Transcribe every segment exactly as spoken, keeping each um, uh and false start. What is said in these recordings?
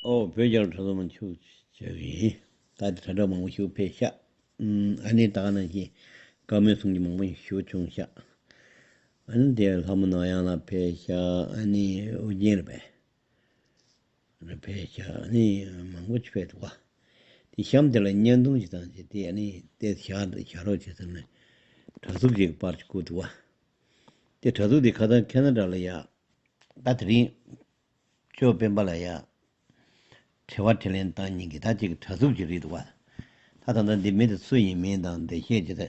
ཨོ་བོད་རྒྱལ་གྲྭ་ཚང་མ་ཆུ་བྱ་གི་ཡིན། ད་དེ་དྲ་གྲགས་མང་པོ་ཞིག་ཕེབས་ཤག་ཨ་ནི་ད་ག་ནང་བཞིན་བཀའ་མོལ་གསུང་རྒྱུ་མང་པོ་ཞིག་བྱུང་ཤག་ཨ་ནི་དེ་ལྷ་མོ་ནོར་གཡང་ལགས་ཕེབས་ཤག་ཨ་ནི་ཨོ་རྒྱན་ལགས་ཕེབས། ཕེབས་ཤག་ཨ་ནི་མང་པོ་ཅིག་ཕེབས་འདུག་བ། དེ་གཤམ་དེ་ལ་བརྙན་ཐུང་ཞིག་བཏང་ཞིག་དེ་ཨ་ནི་དེ་བཞག་བཞག་རོགས་བྱེད་ཟེར་ནས་གྲྭ་ཚུགས་ཅིག་པར་ཅིག་བསྐུར་འདུག་བ། དེ་གྲྭ་ཚུགས་དེ་ཁ་སང་ཁེ་ན་ཌ་ལ་ཡ། ད་དེ་རིང་ཅོ་སྤེན་པ་ལ་ཡ། དྲི་བ་དྲིས་ལན་བཏང་མཁན་གྱི་ད་ཅིག་གྲྭ་ཚུགས་ཅིག་རེད་འདུག་བ། ད་ད་ལྟ་འདི་མི་དེ་སུ་ཡིན་མིན་དང་འགྲེལ་བཤད་ཅིག་ད།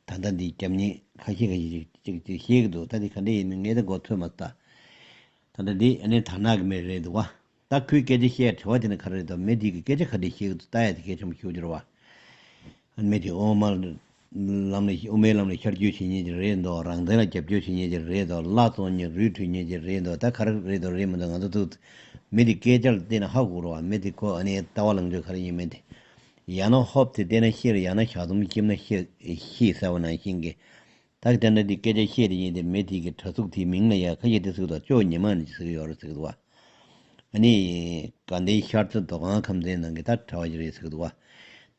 ད་ལྟ་འདི་རྒྱབ་གཉེར་ཁ་ཤས་ཁ་ཤས་ཅིག་ཅིག་ཅིག་བཤད་ཀྱི་འདུག་ད་འདི་ག་འདྲ་ཡིན་མིན་ངས་ད་མགོ་ཚོད་མ་ད། ད་ལྟ་འདི་ཨ་ནི་དར་ནག་གི་མི་རེད་འདུག་བ། ད་ཁོའི་སྐད་ཆ་བཤད་དྲི་བ་དེ་ནི་ག་རེ་རེད་དམ། མི་དེ་གི་སྐད་ཆ་ག་འདྲ་བཤད་ཀྱི་འདུག་ལྟ་ཡ་དེ་གལ་ཆེན་པོ་ཞེ་པོ་ཅིག་རེད་བ། ཨ་ནི་མི་དེ་དབུ་མ་ལམ་ལ་དབུ་མའི་ལམ་ལ་ཤར་བསྐྱོད་བྱེད་མཁན་ཅིག་རེད་འདུག་རང་བཙན་ལ་རྒྱབ་སྐྱོར་བྱེད་མཁན་ཅིག་རེད་འདུག་ལ་བཙོང་མཁན་རུས་ཁྲུད་མཁན་ཅིག་རེད་འདུག་ད་ག་རེ་རེད་འདུག་རེད་མི་འདུག་ང་ཚོ་ཚོ་མི་དེ་སྐད་ཆ་ལ་བལྟས་ན་ཧ་གོ་རེད་བ། མི་དེ་ཁོ་ཨ་ནི་ལྟ་བ་ལངས་ཕྱོགས་ག་རེ་ཡིན་མིན་དེ། ཡང་ན་ཧོབ་དེ་བལྟས་ན་ཤེས་རེད། ཡང་ན་ཞག་འཛོམས་ཤེས་ན་ཤེས་ཤེས་ཟེར་བ་ནང་བཞིན་གྱི། ད་དེ་འདྲ་འདི་སྐད་ཆ་བཤད་དེ་ཡིན་ཏེ་མི་དེ་གི་གྲྭ་ཚུགས་དེའི་མིང་ལ་ཡ་ཁ་ཤས་དེ་ཟེར་གི་འདུག་ཅོ་ཉི་མ་ནི་ཟེར་གི་ཡོད་རེད་ཟེར་གི་འདུག་བ། ཨ་ནི་དགའ་ལྡན་ཤར་རྩེ་མདོ་ཁམས་ཁམས་ཚན་ནང་གི་ད་གྲྭ་བ་ཞིག་རེད་ཟེར་གི་འདུག་བ།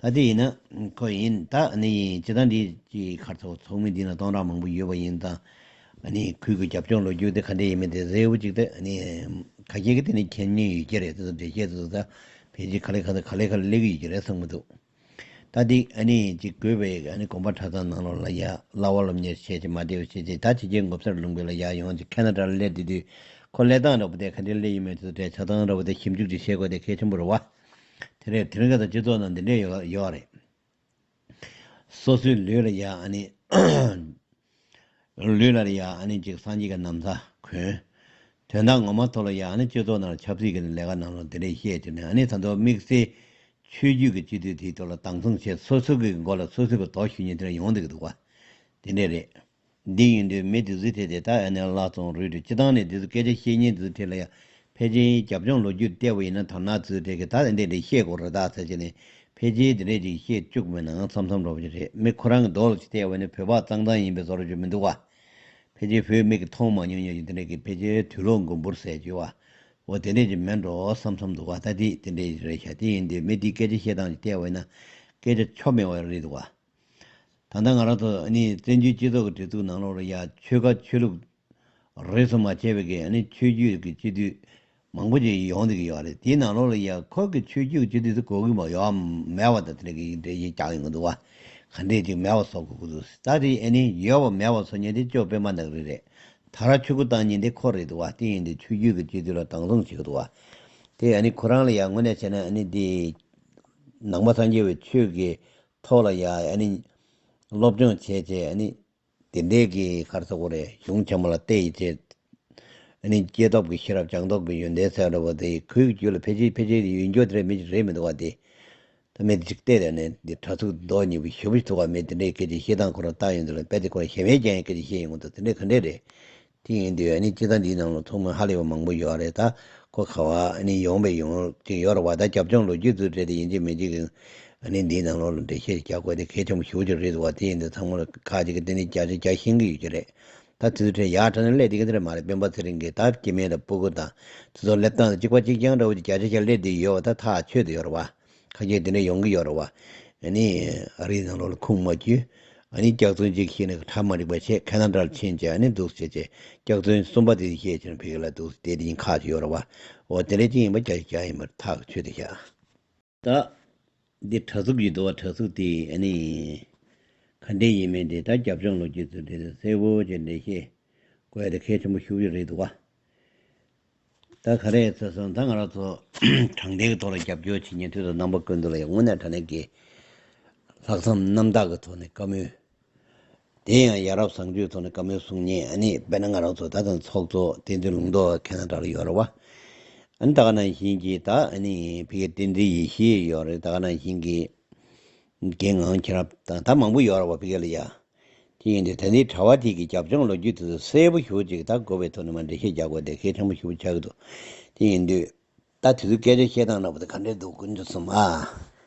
ད་དེ་ཡིན་ན་ཁོ་ཡིན་ད་ཨ་ནི་སྤྱི་བཏང་འདི་ཅི་ཁར་ཚོགས་ཚོགས་མི་འདི་ན་གཏོང་རག་མང་པོ་ཡོད་པ་ཡིན་ཙང་། ཨ་ནི་ཁུལ་གྱི་རྒྱབ་ལྗོངས་ལོ་རྒྱུས་དེ་ག་འདྲ་ཡིན་མིན་དེ་གསལ་པོ་ཅིག་དེ་ཨ་ནི་ཁ་ཤས་ཀྱིས་དེ་ནི་མཁྱེན་མཁན་ཡོད་ཀྱི་རེད། དེ་ཚོ་འགྲེལ་བཤད་དེ་ཚོ་ད་ཕལ་ཆེར་ག་ལེ་ག་ལེ་ག་ལེ་ག་ལེ་གི་ཡོད་ཀྱི་རེད་བསམ་གི་འདུག་ད་འདི་ཨ་ནི་ཅིག་དགོས་པའི་ཨ་ནི་དགོན་པ་གྲྭ་ཚང་ནང་ལོགས་ལ་ཡ་གླ་བ་སློབ་གཉེར་བྱས་ཅིག་མ་བདེ་བ་བྱས་ཅིག་ད་ཕྱི་རྒྱལ་ངོ་མཚར་ལུང་པ་ལ་ཡ་ཡོང་ཅིག་ཁེ་ན་ཌ་ལ་སླེབས་དེ་དུས་ཁོ་སླེབས་སྟངས་འདྲ་པོ་དེ་ག་འདྲ་སླེབས་ཡོད་མེད་དེ་ཚོ་འདྲ་ཆ་ཚང་འདྲ་པོ་དེ་ཞིབ་འཇུག་ཅིག་བྱེད་དགོས་དེ་གལ་ཆེན་པོ་རེད་བ། དེ་རེད། དེ་རིང་ཁ་སང་སྤྱི་ཚོགས་ནང་འདི་འདྲས་ཡོད་ཡོད་རེད། སོ་སོའི་ལུས་ལ་ཡ་ཨ་ནི། ལུས་ལ་ཡ་ཨ་ནི་ཅིག་སངས་རྒྱས་ཀྱི་ན་བཟའ་གོན། དོན་དག་ངོ་མ་ཐོག་ལ་ཡ་ཨ་ནི་སྤྱི་ཚོགས་ནང་ལ་ཆབ་སྲིད་ཀྱི་ལས་ཀ་ནང་ལ་འདི་འདྲས་བཤད་དེ་ནས་ཨ་ནི་ད་དུང་དམིགས་བསལ་ཆོས་བརྒྱུད་ཀྱི་སྤྱི་འཐུས་དེའི་ཐོག་ལ་དྭངས་གཙང་བྱས་སོ་སོ་གི་མགོ་ལ་སོ་སོ་གི་དོགས་གཞུ་མཁན་དེ་འདྲ་ཡོང་བསྡད་ཀྱི་འདུག་བ། དེ་འདྲས་རེད། འདི་ཡིན་དུས་མི་དེ་ཚོའི་གྲས་དེ་ད་ཨ་ནི་ལ་བཙོང་རུས་ཁྲུས་སྤྱི་བཏང་ནས་དེ་ཚོ་སྐད་ཆ་བཤད་མཁན་དེ་ཚོའི་གྲས་ལ་ཡ་ཕལ་ཆེར་རྒྱབ་ལྗོངས་ལོ་རྒྱུས་བལྟས་པ་ཡིན་ན་དར་ནག་ཚོའི་གྲས་ཀྱིས་ད་འདི་འདྲས་བཤད་དགོས་རེད་ད་ཟེར་བྱས་ནས་ཕལ་ཆེར་དེ་འདྲས་ཅིག་བཤད་བཅུག་མེད་ནའང་བསམ་བསམ་འདྲ་པོ་ཅིག་རེད། མི་ཁོ་རང་གི་མདོག་ལ་ཅིག་བལྟས་པ་ནི་བོད་པ་གཙང་གཙང་ཡིན་པའི་བཟོ་འདྲ་ཅིག་མི་འདུག་བ། ཕལ་ཆེར་བོད་མི་གིས་མཐོང་མ་མྱོང་མྱོང་ཅིག་དེ་འདྲས་ཀྱི་ཕལ་ཆེར་དུག་སློག་མགོན་པོར་ཟེར་རྒྱུ་བ། འོ་དེ་འདྲས་ཅིག་མེད་འགྲོ་བསམ་བསམ་འདུག་བ། ད་དེ་དེ་འདྲས་རེད་ཤག་དེ་ཡིན་དུས་མི་དེའི་སྐད་ཆ་བཤད་སྟངས་ཅིག་བལྟས་པ་ཡིན་ན་སྐད་ཆ་ཆོ་མེད་པ་རེད་འདུག་བ། ད་ལྟ་ང་རང་ཚོ་ཨ་ནི་བཙན་བྱོལ་སྤྱི་ཚོགས་ཀྱི་སྒྲིག་འཛུགས་ནང་ལོགས་ལ་ཡ་ཆོལ་ཁ་ཆོས་ལུགས་རིས་སུ་མ་ཆད་པའི་གི་ཨ་ནི་ཆོས་བརྒྱུད་ཀྱི་སྤྱི་འཐུས་མང་པོ་ཅིག་ཡོང་བསྡད་ཀྱི་ཡོད་རེད། དེའི་ནང་ལོགས་ལ་ཡ་ཁོ་གི་ཆོས་བརྒྱུད་ཀྱི་སྤྱི་འཐུས་དེ་དགོས་ཀྱི་མ་ཡོད་མེད་པ་དང་དེ་འདྲ་གི་འགྲེལ་བཤད་རྒྱག་ཡོང་གི་འདུག་བ། ག་འདྲས་ཅིག་མེད་པ་བཟོ་དགོས་ཀྱི་འདུག་ད་དེ་ཨ་ནི་ཡོད་པ་མེད་པ་བཟོ་མཁན་དེ་ཅོ་སྤེན་པ་ནག་རེད་རེད། ད་ར་ཆུ་ཁུ་བཏང་མཁན་དེ་ཁོ་རེད་འདུག་བ། དེ་ཡིན་དུས་ཆོས་བརྒྱུད་ཀྱི་སྤྱི་འཐུས་ལ་དྭངས་གཙང་བྱེད་ཀྱི་འདུག་བ། དེ་ཨ་ནི་ཁོ་རང་ལ་ཡ་དངོས་གནས་བྱས་ན་ཨ་ནི་དེ་ནང་པ་སངས་རྒྱས་པའི་ཆོས་ཀྱི་ཐོག་ལ་ཡ་ཨ་ནི་སློབ་སྦྱོང་བྱས་བྱས་ཨ་ནི་དེ་འདྲས་ཀྱི་ག་རེ་ཟེར་དགོས་རེད། གཞུང་ཆེན་མོ་ལ་བལྟས་ཡིན་བྱས་ཨ་ནི་སྐྱེས་སྟོབས་ཀྱི་ཤེས་རབ་སྦྱངས་སྟོབས་ཀྱི་ཡོན་ཏན་ཟེར་བ་འདྲ་པོ་དེ་ཁོའི་རྒྱུད་ལ་ཕལ་ཆེར་ཕལ་ཆེར་ཡོད་འགྱོ་དེ་འདྲས་མི་ཞིག་རེད་མི་འདུག་བ། དེ་ད་མི་དེ་ཅིག་བལྟས་དེ་ནས་འདི་གྲྭ་ཚུགས་མདོག་ཉེས་པོ་ཞེ་པོ་ཞིག་འདུག་བ། མི་དེ་འདྲས་སྐད་ཆ་བཤད་སྟངས་ཁོ་རང་ལྟ་ཡོང་དུས་ལ་དཔེ་དེ་ཁོ་རང་ཞེ་མེད་རྐྱང་ཡང་སྐད་ཆ་བཤད་ཡོང་གི་འདུག་དེ་འདྲས་ག་འདྲས་རེད། དེ་ཡིན་དུས་ཨ་ནི་སྤྱི་བཏང་འདིའི་ནང་ལ་ཐུགས་སྨོན་ཧ་ལས་པ་མང་པོ་ཡོད་རེད། ད་ཁོ་ག་བ་ཨ་ནི་ཡོང་བའི་ཡོང་ཅིག་ཡོད་རེད་བ། ད་རྒྱབ་ལྗོངས་ལོ་རྒྱུས་ཚོའི་གྲས་དེ་ཡིན་གཅིག་མིན་གཅིག་གི་ཨ་ནི་འདིའི་ནང་ལོགས་ལ་འགྲེལ་བཤད་རྒྱག་དགོས་དེ་གལ་ཆེན་པོ་ཞེ་པོ་ཅིག་རེད་འདུག་བ། དེ་ཡིན་དུས་ཚང་མ་ལ་ཁག་ཅིག་གིས་དེ་ནི་བརྒྱ་ཆ་བརྒྱ་ཤེས་ཀྱི་ཡོད་ཀྱི་རེད། ད་དེ་ཚོའི་གྲས་ཡར་དྲག་ནས་སླེབས་བསྡད་ཀྱི་དེ་རེད་མ་རེད། སྤེན་པ་ཚེ་རིང་གིས་ད་སྐྱེ་དམན་དང་སྤུ་གུ་དང་དེ་ཚོ་སླེབས་སྟངས་དང་གཅིག་པ་གཅིག་རྐྱང་འདྲ་བོ་ཅིག་བརྒྱ་ཆ་བརྒྱ་སླེབས་བསྡད་ཡོད་བ། ད་ཐག་ཆོད་དེ་ཡོད་རེད་བ། ཁ་ཤས་དེ་འདྲ་ཡོང་གི་ཡོད་རེད་བ། ཨ་ནི་ཨ་རིའི་ནང་ལོགས་ལ་ཁུངས་མ་འཁྱོལ། ཨ་ནི་སྐྱག་རྫུན་གཅིག་བཤད་ནས་གྲ་མ་འགྲིག་པ་བྱས། ཁེ་ན་ཌ་ལ་ཕྱིན་བྱས་ཨ་ནི་འདུག་བྱས་བྱས་སྐྱག་རྫུན་གསུམ་པ་དེ་བཤད་བྱས་ནས་ཕ་གི་ལ་འདུག་དེ་དེ་ཡིན་ཁག་ཅིག་ཡོད་རེད་བ། འོ་དེ་འདྲ་ཅིག་ཡིན་པ་རྒྱ་ཆེ་རྐྱང་ཡིན་པར་ཐག་ཆོད་དེ་བཞག་ད་འདི་གྲྭ་ཚུགས་ཀྱི་འདུག་བ། གྲྭ་ཚུགས་དེ་ཨ་ནི་ག་འདྲས་ཡིན་མིན་དེ་ད་རྒྱབ་ལྗོངས་ལོ་རྒྱུས་ཚོ་འདྲ་དེ་གསལ་པོ་བྱས་འགྲེལ་བཤད་དགོས་ཡ་དེ་གལ་ཆེན་པོ་ཞེ་པོ་ཅིག་རེད་འདུག་བ། ད་ག་རེ་ཟེར་སོང་། ད་ང་རང་ཚོ་དྲང་བདེན་གྱི་ཐོག་ལ་རྒྱབ་སྐྱོར་བྱེད་མཁན་དུས་དང་རྣམ་པ་ཀུན་ཏུ་ལ་ཡང་དངོས་གནས་དྲང་གནས་ཀྱི་ལྷག་བསམ་རྣམ་དག་གི་ཐོག་ནས་བཀའ་མོལ། དེ་ཡང་ཡ་རབས་བཟང་སྤྱོད་ཐོག་ནས་བཀའ་མོལ་གསུང་མཁན། ཨ་ནི་དཔེར་ན་ང་རང་ཚོ་ད་ཐེངས་ཚོགས་གཙོ་བསྟན་འཛིན་ལུང་རྟོགས་ཁེ་ན་ཌ་ལ་ཡོད་རེད་བ། ཨ་ནི་ད་ག་ནང་བཞིན་གྱི་ད་ཨ་ནི་ཕ་གི་བསྟན་འཛིན་ཡེ་ཤེས་ཡོད་རེད། ད་ག་ནང་བཞིན་གྱི་རྒན་ངག་དབང་མཁྱེན་རབ་དང་ད་མང་པོ་ཡོད་རེད་བ་ཕ་གི་ལ་ཡ། དེ་ཡིན་དུས་ད་ལྟའི་གྲྭ་པ་དེ་གི་རྒྱབ་ལྗོངས་ལོ་རྒྱུས་དེ་ཚོ་གསལ་པོ་ཞེ་པོ་ཅིག་ད་དགོས་པའི་ཐོག་ནས་མར་འགྲེལ་བཤད་རྒྱག་དགོས་དེ་གལ་ཆེན་པོ་ཞེ་པོ་ཆགས་ཀྱི་འདུག་དེ་ཡིན་དུས་ད་དེ་ཚོའི་སྐད་ཆ་བཤད་སྟངས་འདྲ་པོ་དེ་ག་འདྲས་འདུག་དཀོན་མཆོག་གསུམ་ཨ།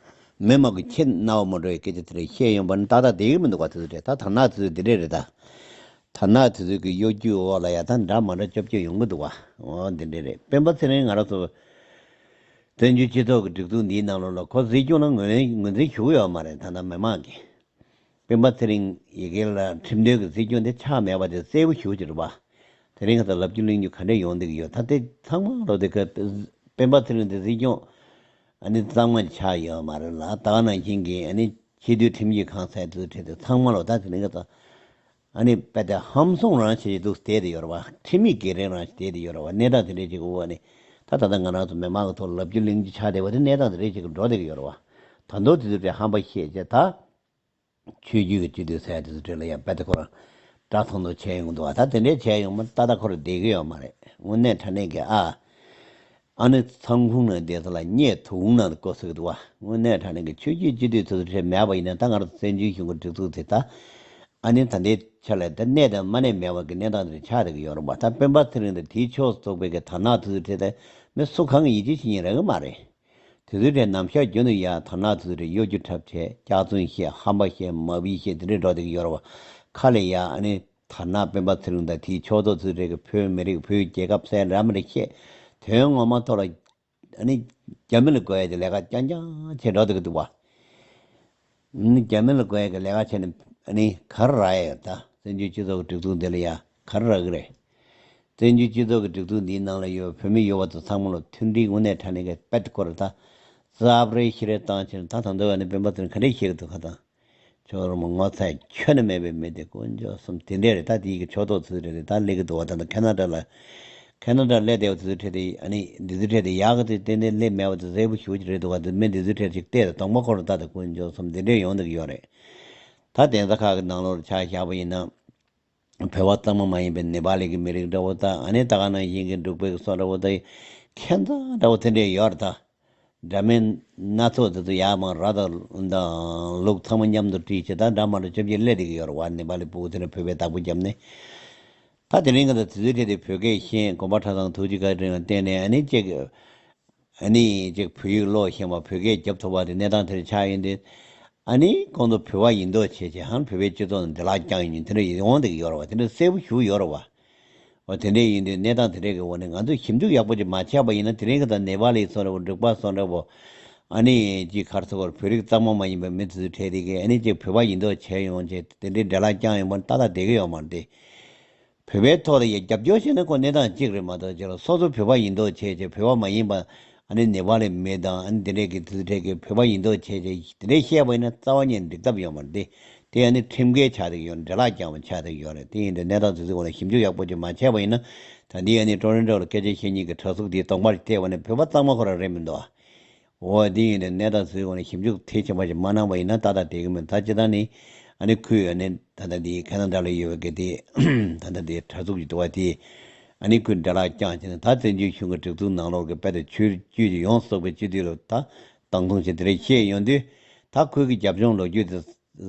མི་མང་གི་ཁྱེད་རྣ་བ་མ་འགྲོ་བའི་སྐད་ཆ་དེ་འདྲས་བཤད་ཡོང་པ་ནི་ཏག་ཏག་བསྡད་ཀྱི་མི་འདུག་ག་དེ་ཚོ་དེ་ད་དར་ནག་དེ་ཚོ་འདི་འདྲས་རེད། ད་དར་ནག་དེ་ཚོ་གི་གཡོ་སྒྱུའི་འོག་ལ་ཡ་ད་འདྲ་མ་འདྲ་ཅོབ་ཅོབ་ཡོང་གི་འདུག་བ། འོ་འདི་འདྲས་རེད། སྤེན་པ་ཚེ་རིང་ང་རང་ཚོ་ བཙན་བྱོལ་སྤྱི་ཚོགས་ཀྱི་སྒྲིག་འཛུགས་འདིའི་ནང་ལོགས་ལ་ཁོ་སྲིད་སྐྱོང་ལ་ངོས་ལེན་ངོས་འཛིན་ཞུ་གི་ཡོད་མ་རེད། ད་ལྟ་མི་མང་གིས་སྤེན་པ་ཚེ་རིང་ཡི་གེ་ལ་ཁྲིམས་མཐུན་གྱི་སྲིད་སྐྱོང་དེ་ཆགས་མེད་པ་དེ་གསལ་པོ་ཞེ་པོ་ཅིག་རེད་པ། དེ་རིང་ཁ་སང་ལབ་རྒྱུ་གླེང་རྒྱུ་ག་འདྲ་ཡོང་བསྡད་ཀྱི་ཡོད། ད་དེ་ཚང་མ་ལོ་དེ་ག་སྤེན་པ་ཚེ་རིང་དེ་སྲིད་སྐྱོང་ཨ་ནི་གཙང་མ་ཆགས་ཡོད་མ་རེད་ལ། ད་ག་ནང་བཞིན་གྱི་ཨ་ནི་སྤྱི་འཐུས་ཁྲིམས་ཞིབ་ཁང་ཟེར་དེ་ཚོ་ཁྲིད་དེ་ཚང་མ་ལོ་ད་དེ་རིང་ཁ་སང་ཨ་ནི་དཔེ་དེ་ཧམ་སུང་རང་བྱེད་ཀྱི་འདུག་བསྡད་དེ་ཡོད་རེད་བ། ཁྲིམས་མེད་སྒེར་རེ་རང་བྱེད་བསྡད་དེ་ཡོད་རེད་བ། གནས་སྟངས་དེ་འདྲའི་ཅིག་འུ་ཨ་ནི་ད་ད་ལྟ་ང་རང་ཚོ་མི་མང་གི་ཐོག་ལབ་རྒྱུ་གླེང་རྒྱུ་ཆགས་བསྡད་པ་དེ་གནས་སྟངས་དེ་འདྲའི་ཅིག་འགྲོ་བསྡད་ཀྱི་ཡོད་རེད་བ། ད་དུང་དེ་ཚོ་དེ་ཧམ་པ་བཤད་བྱས་ད། ཆོས་བརྒྱུད་ཀྱི་སྤྱི་འཐུས་ཟེར་དེ་ཚོ་གྲས་ལ་ཡང་དཔེ་དེ་ཁོ་རང་བཀྲག་མདངས་མདངས་བྱས་ཡོང་གི་འདུག་བ། ད་དེ་འདྲའི་བྱས་ཡོང་མ་ད་ལྟ་ཁོ་རང་བསྡད་ཀྱི་ཡོད་མ་རེད། དངོས་གནས་དྲང་གནས་ཀྱི་ཨ། ཨ་ནི་ཚང་ཁུང་ནང་བསྡད་ས་ལ་སྙད་དུ་ཁུང་ནང་དུ་བསྐོར་ཟེར་གི་འདུག་བ། དངོས་གནས་དྲང་གནས་ཀྱི་ཆོས་བརྒྱུད་སྤྱི་འཐུས་ཚོ་ཚོ་གྲས་མེད་པ་ཡིན་ན་ད་ང་རང་ཚོ་བཙན་བྱོལ་གཞུང་གི་སྒྲིག་འཛུགས་དེ་ད་ཨ་ནི་ད་ལྟའི་ཆ་ལ་ད་གནས་དང་མ་གནས་མེད་པ་གི་གནས་སྟངས་དེ་ཆགས་བསྡད་ཀྱི་ཡོད་རེད་བ། ད་སྤེན་པ་ཚེ་རིང་དང་དེའི་ཕྱོགས་སུ་གཏོགས་པའི་གི་དར་ནག་ཚོ་ཚོ་གྲས་དེ་མི་སུ་གང་གིས་ཡིད་ཆེས་བྱེད་མཁན་རག་གི་མ་རེད། དེ་ཚོའི་གྲས་ནམ་ཞག་རྒྱུན་དུ་ཡ་དར་ནག་དེ་ཚོའི་གྲས་གཡོ་སྒྱུ་འཁྲབ་བྱས་སྐྱག་རྫུན་བཤད་ཧམ་པ་བཤད་མ་བི་བཤད་དེ་འདྲས་འགྲོ་བསྡད་ཀྱི་ཡོད་རེད་བ། ཁ་ལས་ཡ་ཨ་ནི་དར་ནག་སྤེན་པ་ཚེ་རིང་དང་དེའི་ཕྱོགས་གཏོགས་ཚོའི་གྲས་ཀྱི་བོད་མི་རིགས་བོད་རྒྱལ་ཁབ་ཟེར་འདྲ་མི་འདྲ་བཤད། དོན་ངོ་མ་ཐོག་ལ་ཨ་ནི་རྒྱ་མི་ལ་དགོས་ཡ་དེ་ལས་ཀ་རྐྱང་རྐྱང་བྱས་འགྲོ་བསྡད་ཀྱི་འདུག་བ། ཨ་ནི་རྒྱ་མི་ལ་དགོས་ཡ་གི་ལས་ཀ་བྱས་ནས་ཨ་ནི་ག་རེ་རག་ཡ་ཡོད། ད་བཙན་བྱོལ་སྤྱི་ཚོགས་ཀྱི་སྒྲིག་འཛུགས་འདི་ལ་ཡ་ག་རེ་རག་གི་རེད། བཙན་བྱོལ་སྤྱི་ཚོགས་ཀྱི་སྒྲིག་འཛུགས་འདིའི་ནང་ལ་ཡོད་བོད་མི་ཡོད་པ་ཚོ་ཚང་མ་ལ་མཐུན་སྒྲིལ་དངོས་གནས་དྲང་གནས་ཀྱི་དཔེ་སྐོར་ད་ཙབ་རེ་ཤི་རེ་བཏང་ཕྱིར་ད་ད་འདོད་པ་ནི་སྤེན་པ་ཚོ་ག་འདྲས་ཤི་རེ་འདུག་ཁ་དང་ཁྱོད་རང་མ་ངོ་ཚ་ཁྱོན་ནས་མེད་པའི་མི་དེ་དཀོན་མཆོག་གསུམ་དེ་འདྲས་རེད། ད་དེའི་གི་ཕྱོགས་གཏོགས་ཚོ་རེ་རེ་ད་སླེབས་ཀྱི་འདུག་བ། ད་ལྟ་ཁེ་ན་ཌ་ལ་ཁེ་ན་ཌ་སླེབས་བསྡད་པ་དེ་ཚོ་འཕྲད་དེ་ཨ་ནི་འདི་ཚོ་འཕྲད་དེ་ཡག་གི་དེ་ཏན་ཏན་སླེབས་མེད་པ་དེ་གསལ་པོ་ཞེ་པོ་ཅིག་རེད་འདུག་བ། དེ་མི་འདི་ཚོ་འཕྲད་ཅིག་བལྟས་ད་གདོང་པ་ཁོ་རང་ད་དེ་དཀོན་མཆོག་གསུམ་དེ་འདྲས་ཡོང་བསྡད་ཀྱི་ཡོད་རེད། ད་གདན་ས་ཁག་གི་ནང་ལོགས་ལ་ཆ་བཞག་པ་ཡིན་ན། བོད་པ་གཙང་མ་མ་ཡིན་པའི་ནེ་པ་ལི་གི་མི་རིགས་འདྲ་བོ་དང་ཨ་ནི་ད་ག་ནང་བཞིན་གྱི་འབྲུག་པའི་སོགས་འདྲ་བོ་དང་ཁྱད་མཚར་འདྲ་བོ་དེ་འདྲས་ཡོད་རེད་ད། འདྲ་མིན་སྣ་ཚོགས་དེ་ཚོ་ཡར་མར་ར་དང་དང་ལུག་ཚང་མ་མཉམ་དུ་བསྲེས་བྱས་ད་འདྲ་མ་འདྲ་བཅོ་བརྒྱད་སླེབས་བསྡད་ཀྱི་ཡོད་རེད་བ། ནེ་པ་ལི་ཕྲུ་གུ་དེ་འདྲ་བོད་པའི་བདག་པོ་བརྒྱབ་ནས། ད་དེ་རིང་གི་ད་དེ་ཚོའི་གྲས་དེ་བོད་སྐད་ཤེས་དགོན་པ་གྲྭ་ཚང་ཐུགས་རྗེ་བཀའ་དྲིན་ལ་བརྟེན་ནས་ཨ་ནི་ཅིག་ཨ་ནི་ཅིག་བོད་ཡིག་ཀློག་ཤེས་པ་བོད་སྐད་རྒྱབ་ཐུབ་པ་དེ་གནས་སྟངས་དེར་ཆགས་ཡོད་དུས། ཨ་ནི་ཁོང་ཚོ་བོད་པ་ཡིན་མདོག་བྱས་བྱས་ཧང་བོད་པའི་སྤྱི་ཚོགས་ནང་འདྲེ་ལག་བརྐྱངས་ཡོད་མཁན་དེ་འདྲ་ཡོང་བསྡད་ཀྱི་ཡོད་རེད་བ། དེ་འདྲ་གསལ་པོ་ཞེ་པོ་ཡོད་རེད་བ། འོ་དེ་འདྲ་ཡིན་དུས་གནས་སྟངས་དེ་འདྲའི་གི་འོག་ནས་ང་ཚོས་ཞིབ་འཇུག་ཡག་པོ་ཅིག་མ་བྱས་པ་ཡིན་ན་དེ་རིང་གི་ད་ནེ་པ་ལི་སོགས་འདྲ་བོ་འབྲུག་པ་སོགས་འདྲ་བོ། ཨ་ནི་ཅིག་ག་རེ་ཟེར་དགོས་རེད། བོད་རིགས་གཙང་མ་མ་ཡིན་པའི་མི་དེ་ཚོའི་གྲས་དེ་གིས་ཨ་ནི་ཅིག་བོད་པ་ཡིན་མདོག་བྱས་ཡོང་བྱས་དེ་འདྲའི་འདྲེ་ལག་བརྐྱངས་ཡོང་པ་ནི་ཏག་ཏག་བསྡད་ཀྱི་ཡོད་མ་རེད་དེ། བོད་པའི་ཐོག་ལ་ཡ་རྒྱབ་སྐྱོར་བྱས་ན་ཁོ་གནས་སྟངས་གཅིག་རེད་མ་གཏོགས་ཅིག་ལ་སོ་སོ་བོད་པ་ཡིན་མདོག་བྱས་བྱས་བོད་པ་མ་ཡིན་པ་ཨ་ནི་ནེ་པ་ལི་མི་དང་ཨ་ནི་དེ་འདྲས་ཀྱི་དེ་ཚོ་གྲས་ཀྱིས་བོད་པ་ཡིན་མདོག་བྱས་བྱས་དེ་འདྲས་བཤད་པ་ཡིན་ན་རྩ་བ་ཉིད་འགྲིག་ཐབས་ཡོད་མ་རེད་དེ། དེ་ཨ་ནི་ཁྲིམས་འགལ་ཆགས་བསྡད་ཡོད་རེད། འདྲེ་ལག་བརྐྱངས་པ་ཆགས་བསྡད་ཡོད་རེད། དེ་ཡིན་དུས་གནས་སྟངས་དེ་ཚོའི་སྐོར་ལ་ཞིབ་འཇུག་ཡག་པོ་ཅིག་མ་བྱས་པ་ཡིན་ན་ད་འདི་ཨ་ནི་ཀྲོ་རོན་ཀྲོ་ལ་སྐད་ཆ་བཤད་མཁན་གྱི་དྲ་ཚུགས་དེའི་གདོང་པར་བལྟས་པ་ནི་བོད་པ་གཙང་མ་ཁོ་རང་རེད་མི་འདུག་ཨ། འོ་དེ་ཡིན་དུས་གནས་སྟངས་དེ་ཚོའི་སྐོར་ལ་ཞིབ་འཇུག་མཐིལ་ཕྱིན་པ་ཞིག་མ་གནང་བ་ཡིན་ན་ཏག་ཏག་བསྡད་ཀྱི་མེད། ད་སྤྱིར་བཏང་ནི་ཨ་ནི་ཁོས་ཨ་ནི་ད་ལྟ་འདི་ཁེ་ན་ཌ་ལ་ཡོད་པའི་གི་དེ་ད་ལྟ་འདི་དྲ་ཚུགས་ཀྱི་འདུག་བ། དེ་ཨ་ནི་ཁོས་འདྲེ་ལག་བརྐྱངས་བྱས་ནས་ད་བཙན་བྱོལ་གཞུང་གི་སྒྲིག་འཛུགས་ནང་ལོགས་ཀྱི་དཔེ་དེ་ཆོས་བརྒྱུད་ཀྱི་ཡོངས་སུ་རྫོགས་པའི་སྤྱི་འཐུས་ལ་ད་བཏང་ཐུང་བྱས་དེ་འདྲ་བཤད་ཡོང་དུས་ད་ཁོའི་གི་རྒྱབ་ལྗོངས་ལོ་རྒྱུས་དེ་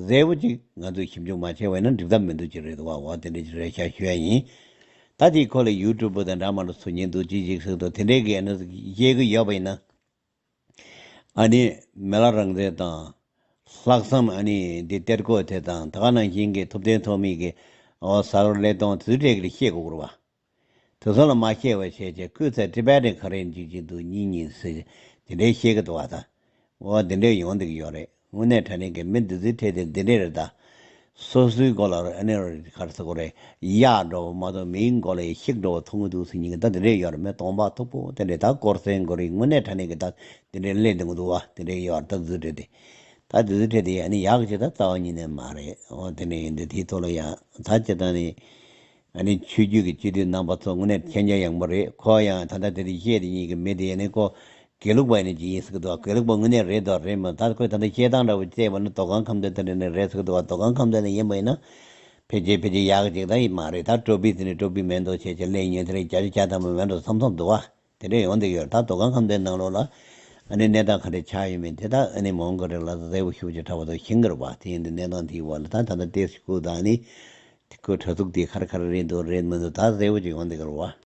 གསལ་པོ་ཅིག་ང་ཚོས་ཞིབ་འཇུག་མ་བྱས་པ་ཡིན་ན་འགྲིག་ཐབས་མི་འདུག་ཅིག་རེད་འདུག་བ། འོ་དེ་འདྲ་ཅིག་རེད་ཤག་ཞུ་ཡ་ཡིན། ད་དེའི་ཁོ་ལ་ཡུ་ཊུབ་དང་འདྲ་མ་འདྲ་བཟོ་མཁན་འདུག་ཅིག་ཅིག་ཟེར་འདུག་དེ་འདྲའི་གི་ཨ་ནི་བཤད་གི་ཡོད་པ་ཡིན་ན། ཨ་ནི་མི་ལ་རང་བཙན་དང་། ལྷག་བསམ་ཨ་ནི་འདི་གཏེར་སྐོར་དེ་དང་ད་ག་ནང་བཞིན་གྱི་ཐུབ་བསྟན་ཐོགས་མེད་ཀྱི་ཨོ་ཟ་ལོར་ཀླད་སྟོང་དེ་ཚོའི་གྲས་ཀྱི་བཤད་དགོས་རེད་བ། དེ་ཚོ་ལ་མ་བཤད་པ་བྱས་བྱས་ཁོས་ཚེ་ཊི་བེ་ཊན་ག་རེ་འཇིགས་ཀྱི་འདུག་གཉིས་གཉིས་ཟེར་དེ་འདྲའི་བཤད་ཀྱི་འདུག་བ་ད། ཨོ་དེ་འདྲའི་ཡོང་བསྡད་ཀྱི་ཡོད་རེད། དངོས་གནས་དྲང་གནས་ཀྱི་མི་འདི་ཚོའི་གྲས་དེ་འདི་འདྲས་རེད་ད། སོ་སོའི་མགོ་ལ་ཨ་ནི་ག་རེ་ཟེར་དགོས་རེད། གཡག་འགྲོ་བ་མ་གཏོགས་མིའི་མགོ་ལ་ཡི་ཤིག་འགྲོ་བ་མཐོང་གི་འདུག་ཟེར་མཁན་གྱི་ད་དེ་འདྲས་ཡོད་རེད། མི་གདོང་པ་མཐུག་པོ་དེ་འདྲས་ད་དཀོར་ཟན་མགོ་རིལ་དངོས་གནས་དྲང་གནས་ཀྱི་ད་དེ་འདྲས་སླེབས་འདུག་འདུག་བ། དེ་འདྲས་ཡོད་རེད། ད་འདི་ཚོའི་གྲས་དེ་ད་འདི་ཚོའི་གྲས་དེ་ཨ་ནི་ཡག་གི་ད་རྩ་བ་ཉིད་ནས་མ་རེད། ཨོ་དེ་འདྲས་ཡིན་དུས་དེའི་ཐོག་ལ་ཡང་ད་སྤྱིར་བཏང་ནི་ཨ་ནི་ཆོས་བརྒྱུད་ཀྱི་སྤྱི་འཐུས་རྣམ་པ་ཚོ་དངོས་གནས་མཁྱེན་རྒྱ་ཡངས་པོ་རེད། ཁོ་ཡང་ད་ལྟ་དེ་རིང་བཤད་དེ་ཉིད་ཀྱི་མི་དེ་ཨ་ནི་ཁོ་དགེ་ལུགས་པ་ཡིན་ནི་ཅིག་ཡིན་ཟེར་གི་འདུག་དགེ་ལུགས་པ་དངོས་གནས་རེད་དོ་རེད་མོད། ད་ཁོས་ད་ལྟ་བཤད་སྟངས་འདྲ་བོ་བལྟས་པ་ན་མདོ་ཁམས་ཁམས་སྡེ་དེ་འདྲ་ནས་རེད་ཟེར་གི་འདུག་མདོ་ཁམས་ཁམས་སྡེ་ནས་ཡིན་པ་ཡིན་ན་ཕལ་ཆེར་ཕལ་ཆེར་ཡག་གི་ཅིག་ད་ཡིན་མ་རེད། ད་ཀྲོ་པི་དེ་ནས་ཀྲོ་པི་མེད་མདོག་བྱས་བྱས་སླེབས་ཉན་དེ་རིང་བརྒྱ་ཆ་བརྒྱ་ཐམ་པ་མེད་མདོག་བསམ་བསམ་འདུག་བ། དེ་འདྲ་ཡོང་བསྡད་ཡོད། ད་མདོ་ཁམས་ཁམས་སྡེ་ནང་ལོགས་ལ་ཨ་ནི་གནས་སྟངས་ག་འདྲ་ཆགས་ཡོད་མེད་དེ་ད་ཨ་ནི་མོང་གི་རེད་ལ་གསལ་པོ་ཞེ་པོ་ཅིག་གྲགས་པ་དང་ཤེས་ཀྱི་རེད་བ། དེ་ཡིན་དུས་གནས་སྟངས་དེའི་བར་ལ་ད་ད་ལྟ་ཏེ་སི་ཀུ་དང་ཨ་ནི་དེ་ཁོའི་དྲ་ཚུགས་དེ་ག་རེ་ག་རེ་རེད་འདུག་རེད་མི་འདུག་ད་གསལ་པོ་ཅིག་ཡོང་བསྡད་ཀྱི་རེད་བ།